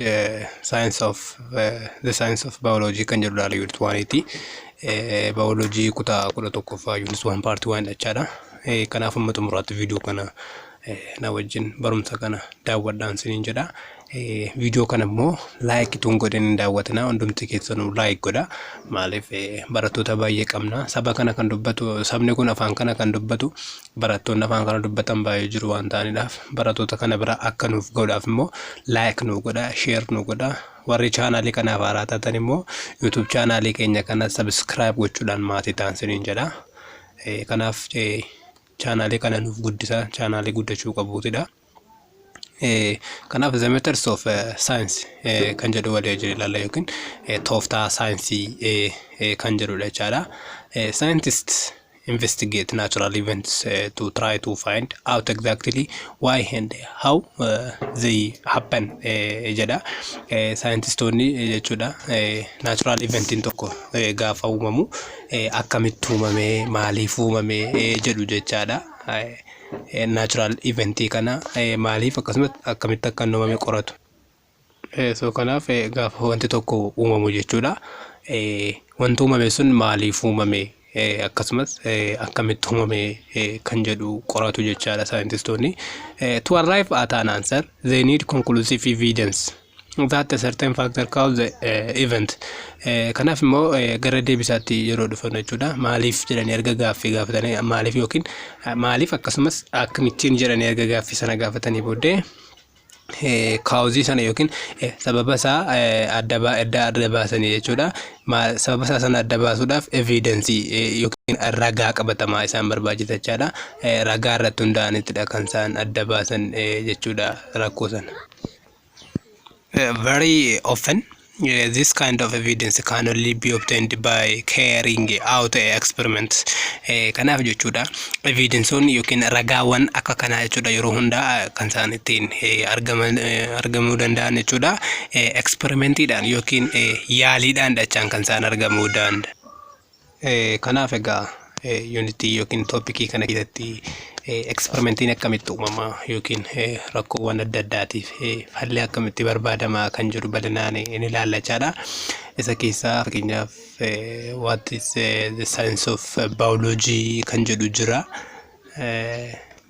Science of the science of biology kan jedhu ilaala unit oneiiti. Biology kutaa 11ffaa, unit 1, part 1 jechaadha. Kanaaf amma xumuraatti viidiyoo kana na wajjin barumsa kana daawwadhaan isiniin jedha. Viidiyoo kana immoo like tuun godhin hin daawwatina, hundumti keessanuu like godha. Maaliif, barattoota baay'ee qabna. Saba kana kan dubbatu, sabni kun afaan kana kan dubbatu, barattoonni afaan kana dubbatan baay'ee jiru waan ta'aniidhaaf, barattoota kana bira akka nuuf godhaaf immoo like nu godha, share nu godha. Warri chaanaalii kanaaf haaraa taatan immoo YouTube chaanaalii keenya kana subscribe gochuudhaan maatii ta'an isiniin jedha. Kanaaf chaanaalii kana nuuf guddisa, chaanaalii guddachuu qabuutidha. Kanaaf the methods of science kan jedhu walii wajjin ilaalla yookiin tooftaa saayinsii kan jedhudha jechaadha. Scientists investigate natural events to try to find out exactly why and how they happen jedha. Saayintistoonni jechuudha, natural eventiin tokko gaafa uumamu akkamitti uumame, maaliif uumame jedhu jechaadha. Natural eventii kana maaliif akkasumas akkamitti akka inni uumame qoratu. So kanaaf gaafa wanti tokko uumamu jechuudha. Wanti uumame sun maaliif uumame, akkasumas akkamitti uumame kan jedhu qoratu jechaadha saayintistoonni. To arrive at an answer, they need conclusive evidence that a certain factor cause the event. Kanaaf immoo gara deebisaatti yeroo dhufan jechuudha. Maaliif jedhanii erga gaaffii gaafatanii, maaliif yookiin maaliif akkasumas akkamittiin jedhanii erga gaaffii sana gaafatanii booddee, causeii sana yookiin sababa isaa adda baasanii jechuudha. Sababa isaa sana adda baasuudhaaf evidenceii yookiin ragaa qabatamaa isaan barbaachisa jechaadha. Ragaa irratti hundaa'anittidha kan isaan adda baasan jechuudha rakkoo sana. Very often this kind of evidence can only be obtained by carrying out experiments. Kanaaf jechuudha, evidenceonni yookiin ragaawwan akka kanaa jechuudha, yeroo hundaa kan isaan ittiin argaman argamuu danda'an jechuudha, experimentiidhaan yookiin yaaliidhaan dachaan kan isaan argamuu danda'an. Kanaaf egaa unitii yookiin topicii kana keessatti experimentiin akkamitti uumama yookiin rakkoowwan adda addaatiif falli akkamitti barbaadama kan jedhu bal'inaan ni ilaalla. Isa keessaa fakkeenyaaf what is the science of biology kan jedhu jira.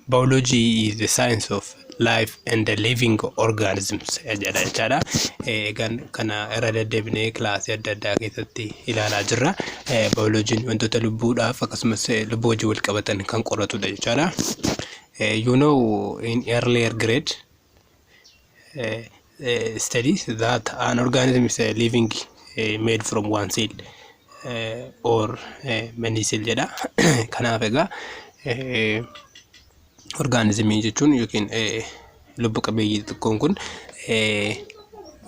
Biology is the science of life and the living organisms jedha jechaadha. Egaan kana irra deddeebinee kilaasii adda addaa keessatti ilaalaa jirra. Biologiin wantoota lubbuudhaaf akkasumas lubbuu wajjin wal qabatan kan qoratudha jechaadha. You know in earlier grade studies that an organism is a living made from one cell or many cell jedha. Kanaaf egaa organismii jechuun yookiin lubbu qabeeyyii xixiqqoon kun,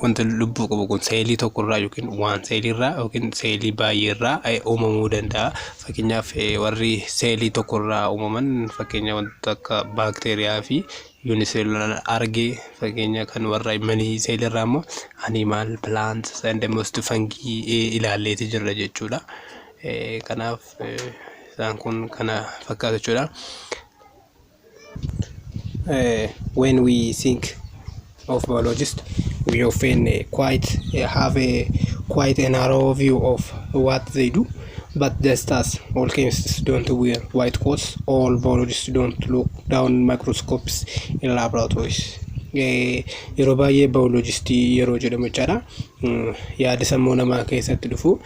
wanta lubbuu qabu kun seelii tokkorraa yookiin waan seeliirraa yookiin seelii baay'eerraa uumamuu danda'a. Fakkeenyaaf warri seelii tokkorraa uumaman, fakkeenya wanta akka baakteeriyaa fi unicellular algae, fakkeenya kan warra many seeliirraa immoo animal, plants and most fungi ilaalleeti jirra jechuudha. Kanaaf isaan kun kana fakkaatu jechuudha. When we think of biologists, we often quite have a quite a narrow view of what they do. But just as all chemists don't wear white coats, all biologists don't look down microscopes in laboratories. Yeroo baay'ee baayoloojistii yeroo jedhamu jechaadha. Yaada sammuu namaa keessatti dhufu,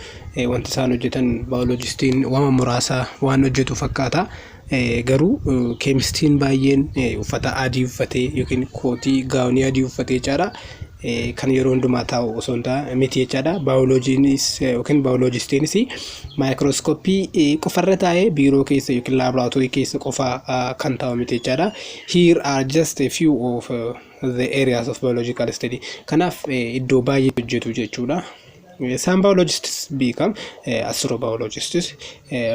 wanti isaan hojjetan, baayoloojistiin waan muraasa waan hojjetu fakkaata. Garuu keemistiin baay'een uffata adii uffatee yookiin kootii gownii adii uffatee jechaadha, kan yeroo hundumaa taa'u osoo hin taane miti jechaadha. Baayoloojiinis yookiin baayoloojistiinis maayikirooskooppii qofarra taa'ee biiroo keessa yookiin laaboraatoorii keessa qofa kan taa'u miti jechaadha. Here are just a few of the areas of biological study. Kanaaf iddoo baay'ee hojjetu jechuudha. Some biologists become astrobiologists.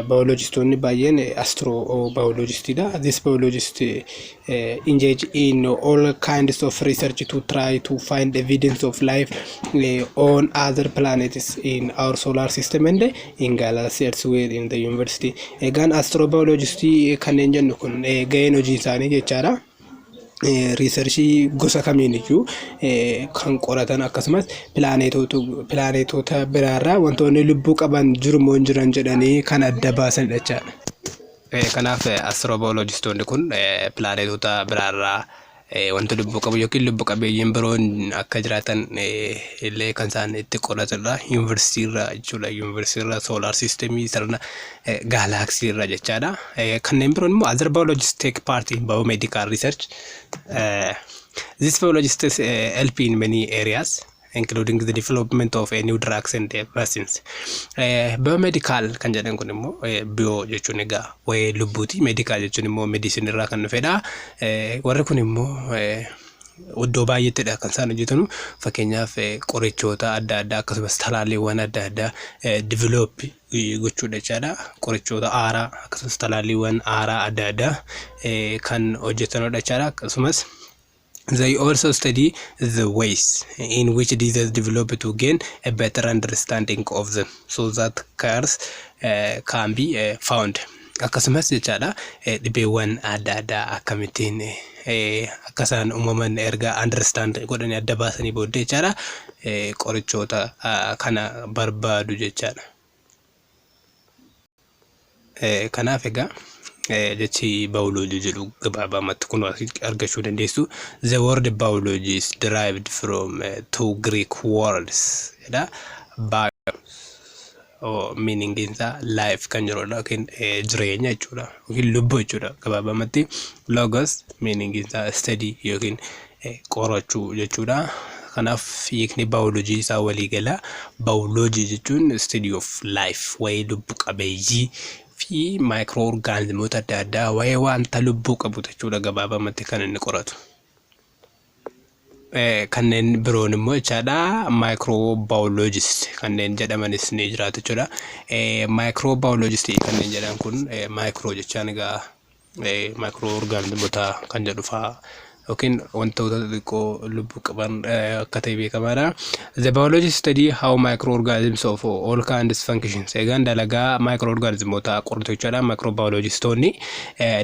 Biologistoonni baay'een astrobiologistiidha. This biologist engage in all kinds of research to try to find evidence of life on other planets in our solar system and in galaxies elsewhere in the universe. Egaan astrobiologistii kanneen jennu kun gaheen hojii isaanii jechaadha. Researchii gosa kamiin iyyuu kan qoratan, akkasumas pilaaneetota biraarraa wantoonni lubbuu qaban jiru moo hin jiran jedhanii kan adda baasanidha jechaadha. Kanaaf astiroobaayolojistoonni kun pilaaneetota biraarraa wanta lubbuu qabu yookiin lubbu qabeeyyiin biroon akka jiraatan illee kan isaan itti qoratanidha. Yuunivarsiitii irraa jechuudha. Yuunivarsiitii irraa, solar systemii, sirna gaalaaksii irraa jechaadha. Kanneen biroon immoo other biologists take part in biomedical research. These biologists help in many areas, including the development of new drugs and vaccines. Biomedical kan jedhan kun immoo bio jechuun egaa waa'ee lubbuuti. Medical jechuun immoo medicine irraa kan dhufedha. Warri kun immoo iddoo baay'eettidha kan isaan hojjetanu. Fakkeenyaaf, qorichoota adda addaa akkasumas talaalliiwwan adda addaa develop gochuudha jechaadha. Qorichoota haaraa akkasumas talaalliiwwan haaraa adda addaa kan hojjetanudha jechaadha. Akkasumas they also study the ways in which diseases develop to gain a better understanding of them so that cures can be found. Akkasumas jechaadha, dhibeewwan adda addaa akkamittiin akka isaan uumaman erga understand godhanii adda baasanii booddee jechaadha, qorichoota kana barbaadu jechaadha. Kanaaf egaa jechi baayoloojii jedhu gabaabamatti kun argachuu dandeessu. The word biology is derived from two Greek words jedha. Bio meaning isaa life kan jedhudha yookiin jireenya jechuudha yookiin lubbuu jechuudha gabaabamatti. Logos meaning isaa study yookiin qorachuu jechuudha. Kanaaf hiikni baayoloojii isaa waliigala baayoloojii jechuun study of life, waa'ee lubbu qabeeyyii fi maayikiroo orgaanizimoota adda addaa, waa'ee wanta lubbuu qabu jechuudha gabaabamatti kan inni qoratu. Kanneen biroon immoo jechaadha, microbiologist kanneen jedhamanis ni jiraatu jechuudha. Microbiologist kanneen jedhan kun, micro jechaan egaa maayikiroo orgaanizimoota kan jedhu fa'aa yookiin wantoota xixiqqoo lubbuu qaban akka ta'e beekamaadha. The biologists study how microorganisms of all kinds functions. Egaan dalagaa microorganismoota qoratu jechuudha. Microbiologistoonni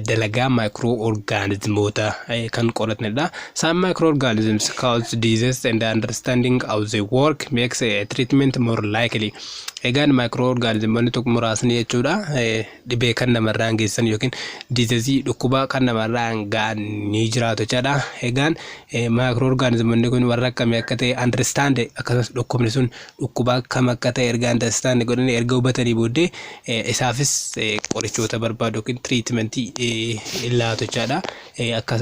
dalagaa microorganismoota kan qoratanidha. Some microorganisms cause disease, and understanding how they work makes a treatment more likely. Egaan microorganismoonni tokko muraasni jechuudha, dhibee kan namarraan geessan yookiin diseasii, dhukkuba kan namarraan ga'an ni jiraatu jechaadha. Egaan microorganismoonni kun warra akkamii akka ta'e understand, akkasumas dhukkubni sun dhukkuba akkam akka ta'e erga understand godhanii, erga hubatanii booddee, isaafis qorichoota barbaadu yookiin treatmentii laatu jechaadha. Akka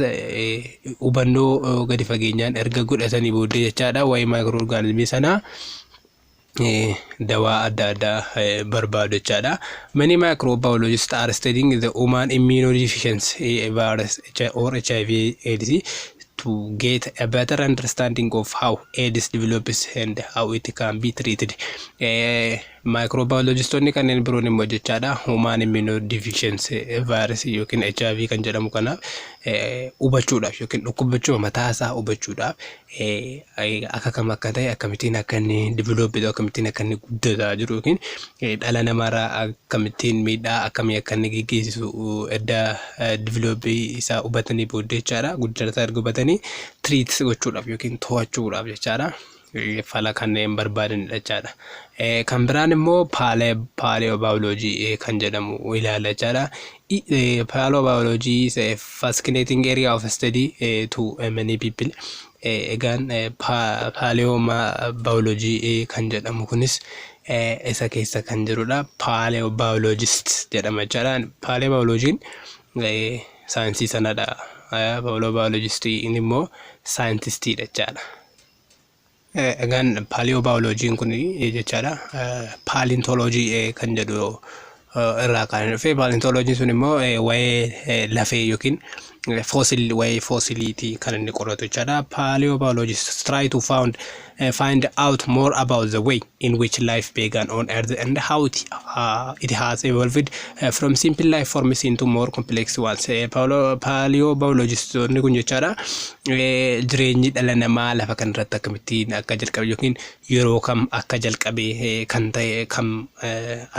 hubannoo gadi fageenyaan erga godhatanii booddee jechaadha, waa'ee microorganismii sanaa dawaa adda addaa barbaadu jechaadha. Many microbiologists are studying the human immunodeficiency virus or HIV AIDS to get a better understanding of how AIDS develops and how it can be treated. Microbiologistoonni kanneen biroon immoo jechaadha, human immunodeficiency virus yookiin HIV kan jedhamu kanaaf hubachuudhaaf yookiin dhukkubachuu mataa isaa hubachuudhaaf, akka kam akka ta'e, akkamittiin akka inni develop ta'u, akkamittiin akka inni guddataa jiru yookiin dhala namaarraa akkamittiin miidhaa akkamii akka inni geggeessisu edda develop isaa hubatanii booddee jechaadha, guddata erga hubatanii treat gochuudhaaf yookiin to'achuudhaaf jechaadha, fala kanneen barbaadanidha jechaadha. Kan biraan immoo paleobiology kan jedhamu ilaalla jechaadha. Paleobiology is a fascinating area of study to many people. Egaan paleobiology kan jedhamu kunis isa keessa kan jirudha. Paleobiologist jedhama jechaadha. Paleobiologiin saayinsii sanadha. Paleobiologistiin immoo saayintistiidha jechaadha. Egaan paleobiologiin kun jechaadha, paleontology kan jedhu irraa kan dhufe. Paleontologiin sun immoo waa'ee lafee yookiin fossil, waa'ee fossiliitii kan inni qoratu jechaadha. Paleobiologists try to find out more about the way in which life began on Earth and how it has evolved from simple life forms into more complex ones. Paleobiologistoonni kun jechaadha, jireenyi dhala namaa lafa kanarratti akkamittiin akka jalqabe yookiin yeroo kam akka jalqabe kan ta'e kan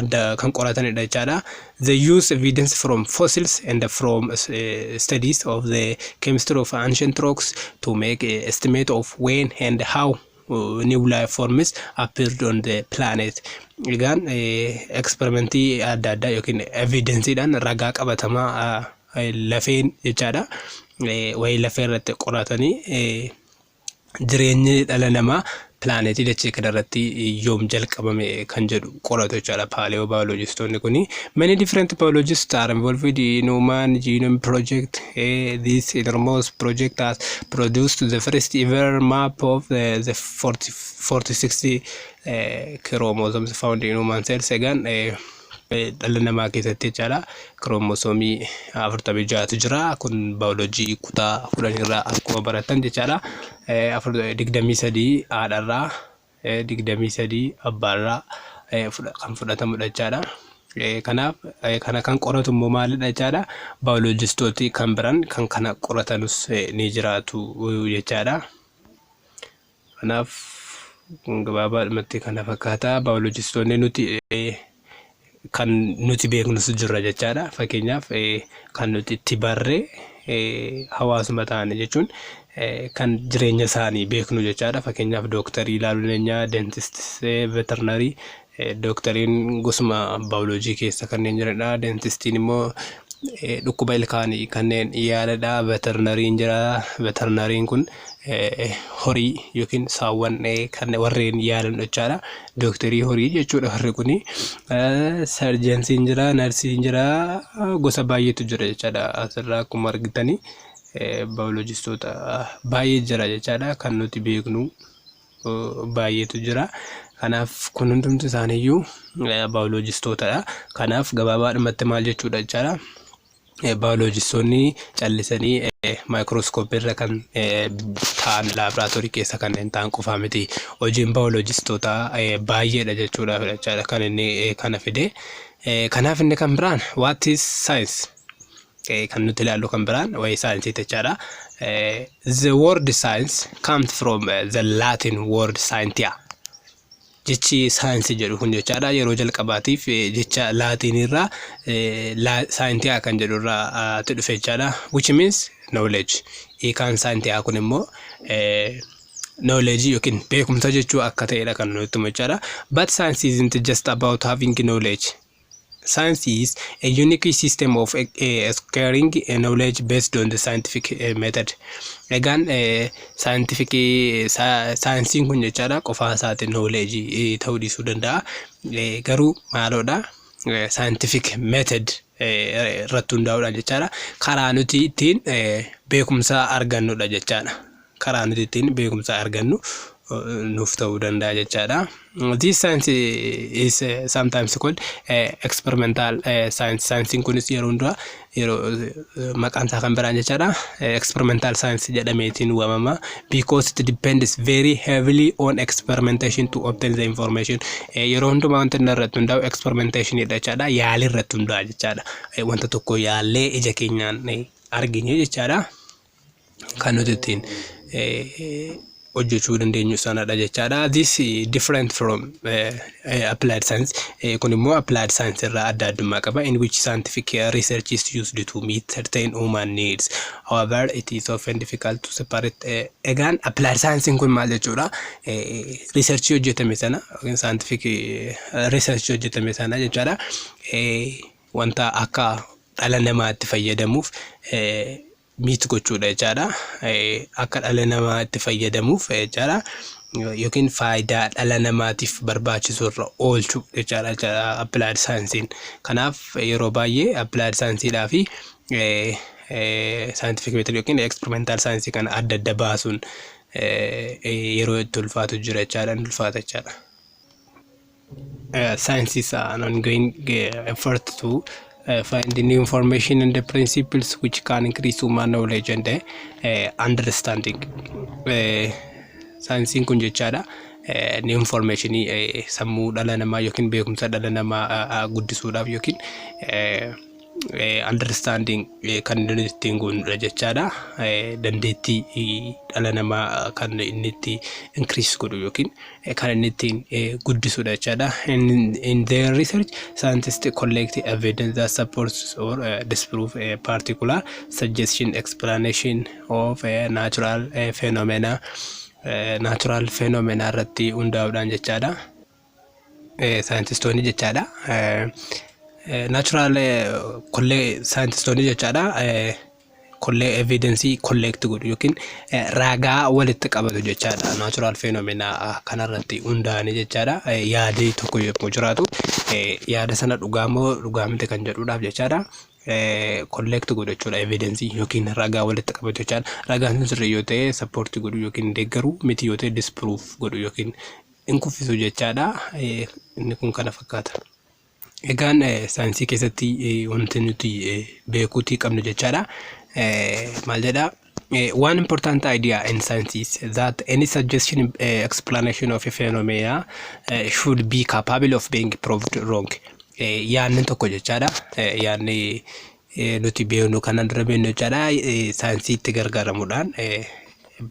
adda kan qoratanidha jechaadha. They use evidence from fossils and from studies of the chemistry of ancient rocks to make a estimate of when and how new life forms appeared on the planet. Egaan experimentii adda addaa yookiin evidenceiidhaan ragaa qabatamaa lafeen jechaadha. Wayii lafee irratti qoratanii jireenyi dhala namaa pilaanetii dachee kanarratti yoom jalqabame kan jedhu qoratu jechaadha paleobiologistoonni kuni. Many different biologists are involved in Human Genome Project. This enormous project has produced the first ever map of the 40, 46 chromosomes found in human cells. Egaan dhala namaa keessatti jechaadha kiroomosoomii 46tu jira. Kun baayoloojii kutaa 10 irraa akkuma baratan jechaadha. 23 haadharraa, 23 abbaarraa kan fudhatamudha jechaadha. Kanaaf kana kan qoratu immoo maalidha jechaadha? Baayoloojistooti kan biran kan kana qoratanus ni jiraatu jechaadha. Kanaaf gabaabaadhumatti kana fakkaata. Baayoloojistoonni nuti kan nuti beeknus jirra jechaadha. Fakkeenyaaf, kan nuti itti barree hawaasuma ta'an jechuun kan jireenya isaanii beeknu jechaadha. Fakkeenyaaf, dooktarii ilaaluu dandeenya, dentist, veterinary. Dooktariin gosuma baayoloojii keessa kanneen jiranidha. Dentistiin immoo dhukkuba ilkaanii kanneen yaaladha. Veterinaryn jira. Veterinaryn kun horii yookiin saawwan kan warreen yaalan jechaadha. Dooktarii horii jechuudha warri kuni. Surgeonsiin jira, nursiin jira, gosa baay'eetu jira jechaadha. Asirraa akkuma argitanii baayoloojistoota baay'ee jira jechaadha. Kan nuti beeknu baay'eetu jira. Kanaaf kun hundumti isaaniiyyuu baayoloojistootadha. Kanaaf gabaabaadhumatti maal jechuudha jechaadha? Baayoloojistoonni callisanii maayikirooskooppii irra kan ta'an, laaboraatoorii keessa kanneen ta'an qofaa miti. Hojiin baayoloojistootaa baay'eedha jechuudha jechaadha kan inni kana fide. Kanaaf inni kan biraan, what is science? Kan nuti ilaallu kan biraan waa'ee saayinsii jechaadha. The word science comes from the Latin word scientia. Jechi saayinsii jedhu kun jechaadha yeroo jalqabaatiif jecha laatiinirraa scientia kan jedhu irraa dhufe jechaadha. Which means knowledge. Hiikaan scientia kun immoo knowledge yookiin beekumsa jechuu akka ta'edha kan nutti himu jechaadha. But science isn't just about having knowledge. Science is a unique system of acquiring knowledge based on the scientific method. Egaan scientific saayinsiin kun jechaadha qofaa isaatiin knowledge ta'uu dhiisuu danda'a. Garuu maaloodha? Scientific method irratti hundaa'uudhaan jechaadha. Karaa nuti ittiin beekumsa argannudha jechaadha. Karaa nuti ittiin beekumsa argannu nuuf ta'uu danda'a jechaadha. This science is sometimes called experimental science. Saayinsiin kunis yeroo hundaa yeroo maqaan isaa kan biraan jechaadha. Experimental science jedhameetiin waamama. Because it depends very heavily on experimentation to obtain the information. Yeroo hundumaa wanti inni irratti hundaa'u experimentation dha jechaadha. Yaalii irratti hundaa'a jechaadha. Wanta tokko yaallee ija keenyaan argine jechaadha. Kan nuti ittiin hojjechuu dandeenyu sanadha jechaadha. This different from applied science. Kun immoo applied science irraa adda addummaa qaba. In which scientific research is used to meet certain human needs. However, it is often difficult to separate. Egaan applied science kun maal jechuudha? Research hojjetame sana yookiin scientific research hojjetame sana jechaadha. Wanta akka dhala namaatti fayyadamuuf meet gochuudha jechaadha. Akka dhala namaa itti fayyadamuuf jechaadha. Yookiin faayidaa dhala namaatiif barbaachisu irra oolchuu jechaadha applied science'n. Kanaaf yeroo baay'ee applied scienceedhaa fi scientific method yookiin experimental science kana adda adda baasuun yeroo itti ulfaatu jira jechaadha. Ni ulfaata jechaadha. Science is an ongoing effort to find new information and the principles which can increase human knowledge and understanding. Saayinsiin kun jechaadha new informationii sammuu dhala namaa yookiin beekumsa dhala namaa guddisuudhaaf yookiin Understanding kan inni ittiin goonudha jechaadha. Dandeettii dhala namaa kan inni itti increase godhu yookiin kan inni ittiin guddisudha jechaadha. In their research, scientists collect evidence that supports or disprove a particular suggestion, explanation of a natural phenomena, natural phenomena irratti hundaa'uudhaan jechaadha. Saayintistoonni jechaadha. Natural collee saayintistoonni jechaadha. Collee evidence collect godhu yookiin ragaa walitti qabatu jechaadha. Natural phenomena kanarratti hundaa'anii jechaadha. Yaadii tokko yommuu jiraatu, yaada sana dhugaa moo dhugaa miti kan jedhuudhaaf jechaadha. Collect godhu jechuudha, evidence yookiin ragaa walitti qabatu jechaadha. Ragaan sun sirrii yoo ta'e support godhu yookiin deeggaru, miti yoo ta'e disprove godhu yookiin hin kuffisu jechaadha. Inni kun kana fakkaata. Egaan saayinsii keessatti wanti nuti beekuutii qabnu jechaadha. Maal jedhaa? One important idea in science is that any suggestion, explanation of a phenomena should be capable of being proved wrong. Yaadni tokko jechaadha. Yaadni nuti beeknu, kanan dura beeknu jechaadha. Saayinsiitti gargaaramuudhaan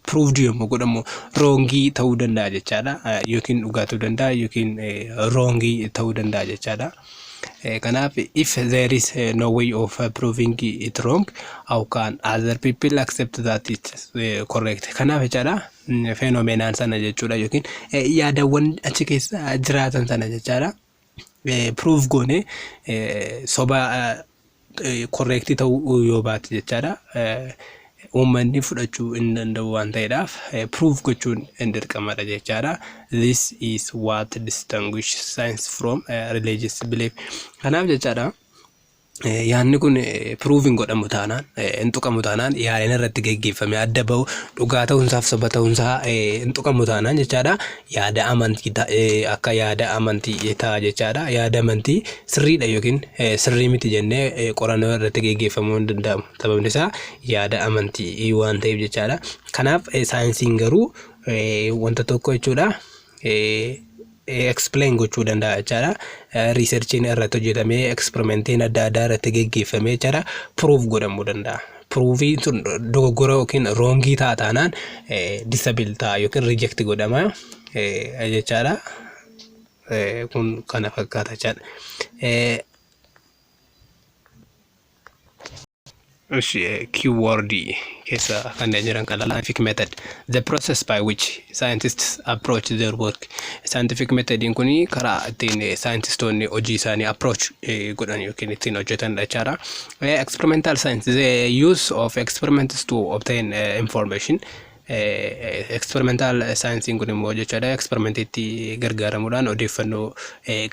proved yommuu godhamu wrong ta'uu danda'a jechaadha. Yookiin dhugaa ta'uu danda'a yookiin wrong ta'uu danda'a jechaadha. Kanaaf, if there is no way of proving it wrong, how can other people accept that it's correct? Kanaaf jechaadha, phenomenaan sana jechuudha yookiin yaadawwan achi keessa jiraatan sana jechaadha. Proof goone soba, correct ta'uu yoo baate jechaadha. Uummanni fudhachuu hin danda'u waan ta'eedhaaf, proof gochuun hin dirqamadha jechaadha. This is what distinguish science from religious belief. Kanaaf jechaadha, yaadni kun proof hin godhamu taanaan, hin tuqamu taanaan, yaaliin irratti geggeeffame adda bahu dhugaa ta'uunsaaf soba ta'uunsaa hin tuqamu taanaan jechaadha, yaada amantii akka yaada amantii ta'a jechaadha. Yaada amantii sirriidha yookiin sirrii miti jennee qorannoo irratti geggeeffamuu hin danda'amu, sababni isaa yaada amantii waan ta'eef jechaadha. Kanaaf saayinsiin garuu wanta tokko jechuudha explain gochuu danda'a jechaadha. Researchiin irratti hojjetamee, experimentiin adda addaa irratti geggeeffamee jechaadha, proof godhamuu danda'a. Proofiin sun dogoggora yookiin wrong ta'a taanaan disable ta'a yookiin reject godhama jechaadha. Kun kana fakkaata jechaadha. እሺ, keyword keessa kanneen jiran kan scientific method, the process by which scientists approach their work. Scientific methodiin kun karaa ittiin scientistoonni hojii isaanii approach godhan yookiin ittiin hojjetan jechaadha. Experimental science, the use of experiments to obtain information. Experimental saayinsiin kun immoo jechaadha, experimentiitti gargaaramuudhaan odeeffannoo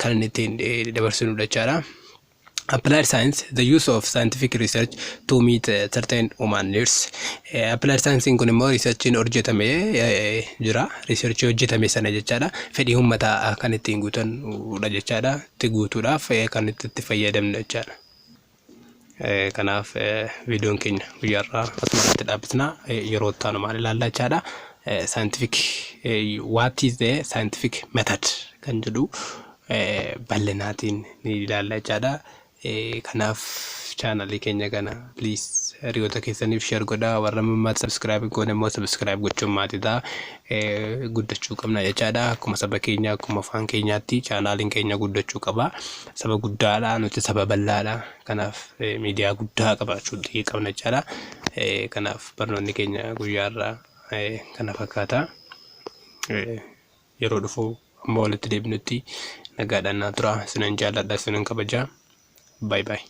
kan inni ittiin dabarsinudha jechaadha. Applied science, the use of scientific research to meet certain human needs. Applied science kun immoo researchiin hojjetame jira. Researchii hojjetame sana jechaadha, fedhii uummataa kan ittiin guutanudha jechaadha. Itti guutuudhaaf kan itti fayyadamnu jechaadha. Kanaaf viidiyoon keenya guyyaarraa asuma irratti dhaabbisna. Yeroo itti aanu maal ilaalla jechaadha? Scientific, what is the scientific method kan jedhu bal'inaatiin ni ilaalla jechaadha. Kanaaf chaanalii keenya kana please hiriyoota keessaniif share godhaa. Warra mammaatti subscribe goone immoo subscribe gochuun maatii ta'a. Guddachuu qabna jechaadha. Akkuma saba keenya, akkuma afaan keenyaatti chaanaaliin keenya guddachuu qaba. Saba guddaadha nuti, saba bal'aadha. Kanaaf miidiyaa guddaa qabaachuu qabna jechaadha. Kanaaf barnoonni keenya guyyaarraa kana fakkaata. Yeroo dhufu amma walitti deebinutti nagaadhaan naa tura. Isinan jaalladha, isinan kabajaa. Bye bye.